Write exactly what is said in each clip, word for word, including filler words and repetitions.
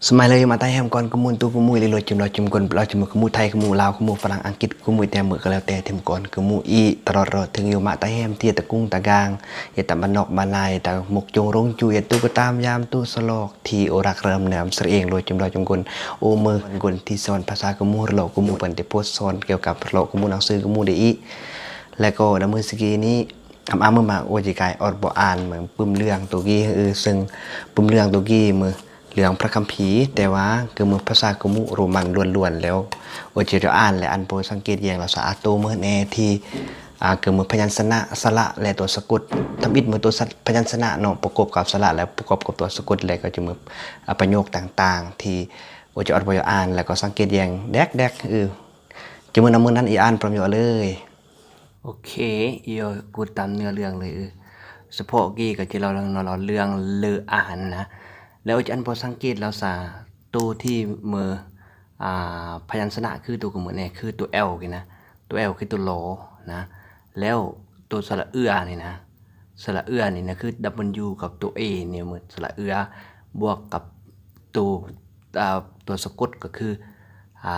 Smiling, mă tay hem kon kơ mŭn tu kơ mŭn, ili locum locum kon locum kơ mŭn, Thai kơ mŭn, Lao kơ mŭn, Phalang, Angkit kơ mŭn, te mă kơ leo te thim kon kơ mŭn i, tơrot rot thing yu mă tay hem, ti tơkung tơgang, ya tăm bản nọc bản nai, ta mŭk chung rong chu, ya tu kơ tam yam tu sơlok, ti ôrak rơm nơm sơreng locum locum kon, ô mơ kon ti son phasa kơ mŭn, rơlok kơ mŭn, păng ti pô son kêu kăp rơlok kơ mŭn, năng sư kơ mŭn đe i. Lĕ kơ đa mơ̆n sigi ni, am am mă, ô ji kai ôr bơ an mă, pơm lương tu gi, ư sưng, pơm lương tu gi mă. Lương พระคัมภีร์ แต่ว่า kơ mŭn phasa kơ mŭn Roman luan luan leo. Ô ji rơ an lĕ an pô สังเกต yeng lao sa ato mơ̆n e ti, a, kơ mŭn พยัญชนะ สระ lĕ ตัวสะกด. Thăm it mŭn ตัวสะ- พยัญชนะ no, ประกอบกับ สระ lĕ ประกอบกับ ตัวสะกด lĕ kơ ji mŭn, a, ประโยคต่างๆ ti, ô ji ôr bơ yo an lĕ kơ สังเกต yeng đek đek, ư. Ji mŭn nă mŭn nan i an pơm yo lơi. Ok, io, kut tam nưa lương lơi, ư. Sơpok gi kơ ji lao lăng no lao lương lơ an nă. Lĕ ô ji an pô สังเกต lao sa, tu ti mă, a, พยัญชนะ kơ tu kơ mŭn e, kơ tu L gi nă. Tu L kơ tu lo nă. Leo tu สระเอือ ni nă. สระเอือ ni nă kơ W กับ ตัว A นี่ mă สระเอือ บวกกับ ตัว, a, ตัวสะกด ก็คือ, a,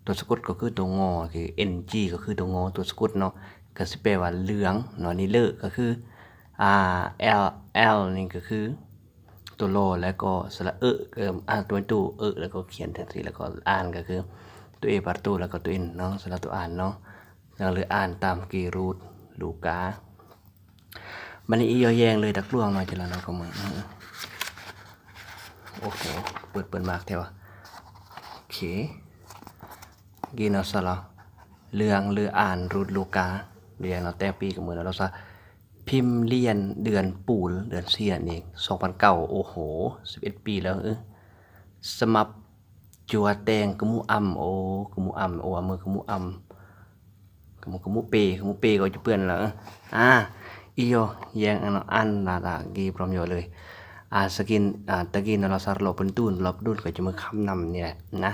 ตัวสะกด ก็คือ ตัวงอ คือ N G ก็คือ ตัวงอ ตัวสะกด เนาะ ก็สิแปลว่า เหลือง เนาะ นี่ เลอะ ก็คือ, a, L L นี่ก็คือ ตัวลอ แล้วก็ สระเออ เอ่อ อ่า ตัว ตัวเออ แล้วก็เขียนแทนสิ แล้วก็อ่าน ก็คือ ตัว A ปาร์ตู แล้วก็ตัว N เนาะ สำหรับตัวอ่านเนาะ แล้วหรืออ่านตามกีรูท ลูกา Bani io yeng lơi dak luang no jela no kơ mŭn. Ơ. Ôh, ôh, pơt pơt mă teo. Oke. Gih no sa lao. Lương lư an rut Luka. Lương no teo pi kơ mŭn no sa. Phim Liên, เดือน Pul, เดือน สี่ นั่นเอง สองพันเก้า โอ้โห สิบเอ็ด ปีแล้ว เออ สำหรับ Chùa Teng kơ mŭ am, ô, kơ mŭ am, ô, am, kơ mŭ am. Kơ mŭ, kơ mŭ pê, kơ mŭ pê kơ chư pưn lơ. A, io, yeng ano an la ta gi prom yo lơi. A, sakin, a, tagi na la sar lo pentun, lo pentun kơ chư mŭ kham năm ni nă.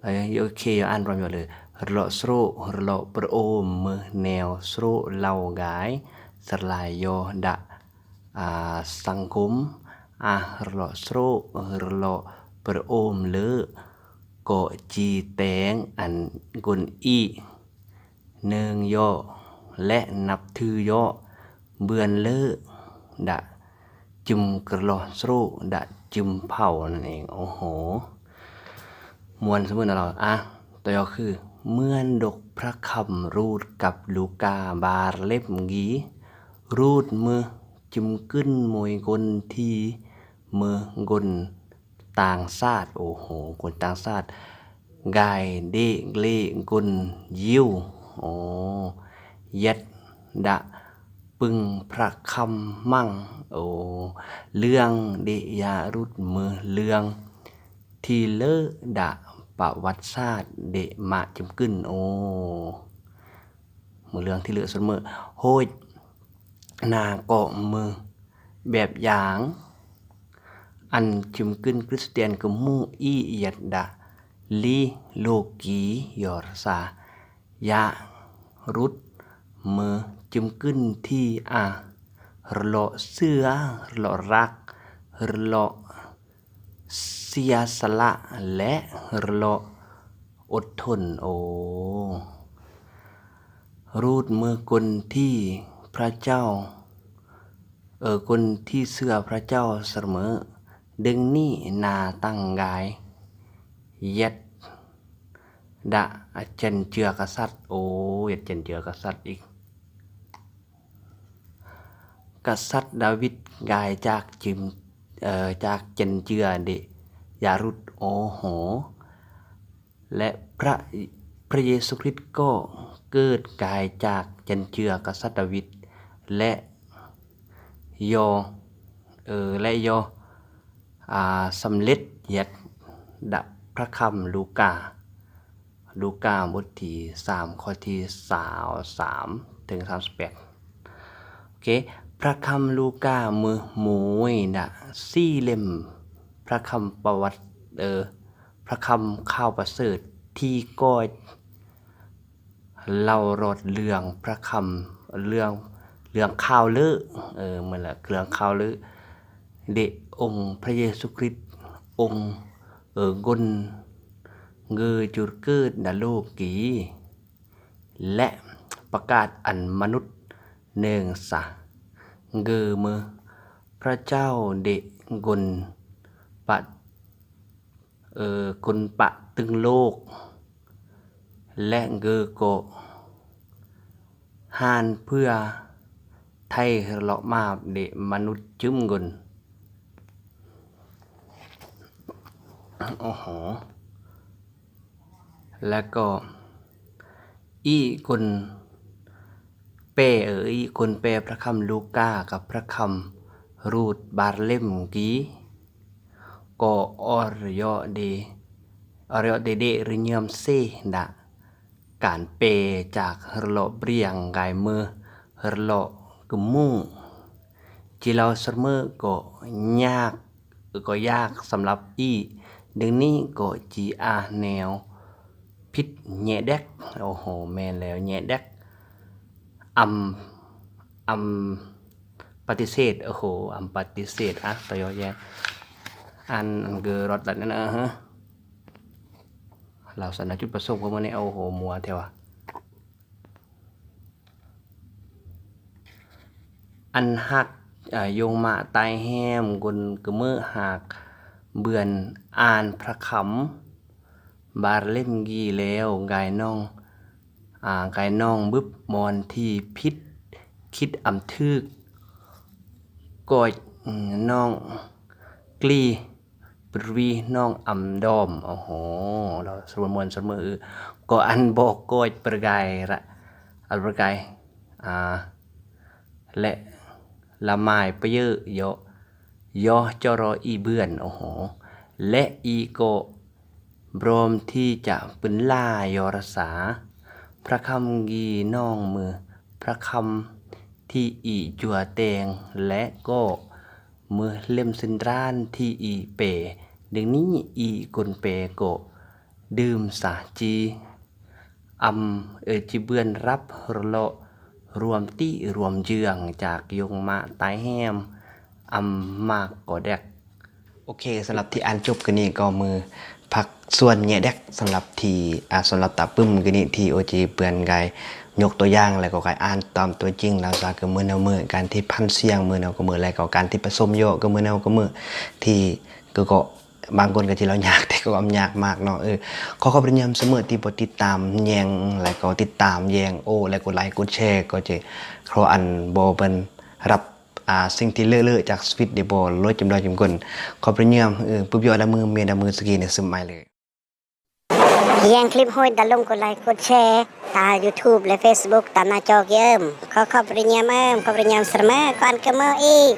A, io, kê io an prom yo lơi. Rơlok srô̆, rơlok pơrôm mơh neo srô̆ lau gai. Sar lai yo đă a, สังคม, a, rơlok srô̆, rơlok pơrôm lơ, kŏ chi teng ăn gŭn i, nơng yo, lĕ năp thư yo, bươn lơ, đă chŭm kơrloh srô̆, đă chŭm phao นั่นเอง โอ้โห Muan sơmưn na lo, a, tơ yo khư, mưn đŏk พระคัมภีร์ Rut กับ Luka bar lĕp gi, Rut mơh chŭm kưn môi gŭn thi mơh gŭn tang sat, ô hô, gŭn tang sat. Gai đê̆ glê̆ gŭn Yiu, ô, yet đă pưng พระคัมภีร์ măng, ô, lương đê̆ ya Rut mơh lương thi lơ đă pă wat sat đê̆ mă chŭm kưn, ô. Mơh lương thi lơ sơmưn. Hôi na kŏ mơh bep yang ăn chŭm kưn Kristen kơ mŭ i yet đă li lô ki yor sa. Ya Rut mơh chŭm kưn thi a, rơlok sưa, rơlok răk, rơlok sia sala lĕ rơlok ôt thŭn, ô. Rut mơh gŭn thi พระเจ้า, ơ, gŭn thi sưa พระเจ้า sơmưn, đơ̆ng ni na tăng gai yet đă chăn chưa kơ sat, ô, yet chăn chưa kơ sat ik. Kơ sat Đawit gai chak chim, ơ, chak chăn chưa đê̆ ya Rut, ô hô. Lĕ พระ, พระเยซูคริสต์ kŏ kơ̆t gai chak chăn chưa kơ sat Đawit. Lĕ yo, ơ, lĕ yo, a, sơmlĕt yet đă พระคัมภีร์ Luka. Luka bôt thi sam, khŏ thi sao sam tơ̆ng sam sơpet. Ô kê, พระคัมภีร์ Luka mơh môi đă si lĕm พระคัมภีร์ ประวัติ, ơ, พระคัมภีร์ ข่าวประเสริฐ thi kŏ lao rot lương พระคัม, lương, lương khao lơ, ơ, mơ̆n lĕ lương khao lơ đê̆ ŏng พระเยซูคริสต์ ong, ơ, gon gơ chur kơt na lok ki. Lĕ pakat an manut neng sa gơ mơ prachao đe gon pat, ơ, gon pat tưng lok. Lĕ gơ ko han pua thay hơr lok map đe manut chum gon. Oho. Lĕ ko i kon pe, ơ, i kon pe prakham Luka kơ prakham Rut bar lem ki. Ko or yo de, or yo de de rơnyam se đa kan pe chak hơr lok briang gai mơ hơr lok kơmu. Chi lao sơrmơ ko nhạc, ko yak sơmlap i. Đing ni ko chi a neo phit nhẹ đek. Oho, men leo nhẹ đek. Âm, âm pati set, oho, âm pati set, ah, toyo ya. An, an gơ rot dan na, hơ. Lao sana chut pasok ko mane, oho, mua theo a. Ăn hak, à, yong mă tai hem gon kơmơ̆ hak bươn an prakham bar lem gi leo gai nong, à, gai nong bưp mon thi phit khit âm thước. Koch, ừ, nong kli Bri nong âm đom, oho, lo sơrmơ mon sơrmơ ư. Ko ăn bok koch pergai ra, a, pergai, a, lĕ lamai payơ yo, yo choro i bươn, oho. Lĕ i ko brom thi chă pynla yo rasa. Prakham gi nong mơ, prakham thi i jua teng lĕ ko mơ lem sendran thi i pe, đing ni i kon pe ko đưm sa chi âm, ơ, chi bươn răp hơr lok ruam ti ruam jương chak yong mă tai hem âm mak ko đek. Ok, ສຳລັບທີ່ອ່ານຈົບກະນີ້ກໍມືພັກສ່ວນແຍະແດກ ສຳລັບທີ່ ອ່າ ສຳລັບຕາປຶ້ມກະນີ້ທີ່ໂອເຈເພື່ອນກາຍຍົກຕົວຢ່າງ ແລ້ວກໍກາຍອ່ານຕາມຕົວຈິງ ແລ້ວສາກະມື້ນຳມື້ການທີ່ພັນສຽງມື້ນຳກະມື້ ແລ້ວກໍການທີ່ປະສົມເຍາະກະມື້ນຳກະມື້ ທີ່ກະກໍບາງຄົນກະຊິເວົ້າຍາກ ແຕ່ກໍບໍ່ຍາກມາກເນາະ. ເອີ ຂໍຂອບພະຄຸນຍາມສະເໝີທີ່ບໍ່ຕິດຕາມແຍງ ແລ້ວກໍຕິດຕາມແຍງໂອ້ ແລ້ວກົດໄລກົດແຊ ກໍຈະຂໍອັນບໍ່ເປັນ ຮັບ ອ່າ ສິ່ງທີ່ເລີະໆຈາກຊີວິດໄດ້ບໍ່ ໂລຍຈຳລອຍຈຳກົນ ຂອບພະຄຸນຍາມ ເອີ ປຶບເຍາະດຳມື ເມດຳມືສະກີໃນຊຶມໄມເລີຍ. ແຍງຄລິບໂຫຍດາລົງກົດໄລກົດແຊ ຕາຢູທູບ ແລະ ເຟສບຸກ ຕາມໜ້າຈໍກີ້ເອີມ. ຂໍຂອບພະຄຸນຍາມເອີມ ຂອບພະຄຸນຍາມສະເໝີ ກ່ອນກະເໝີອີກ.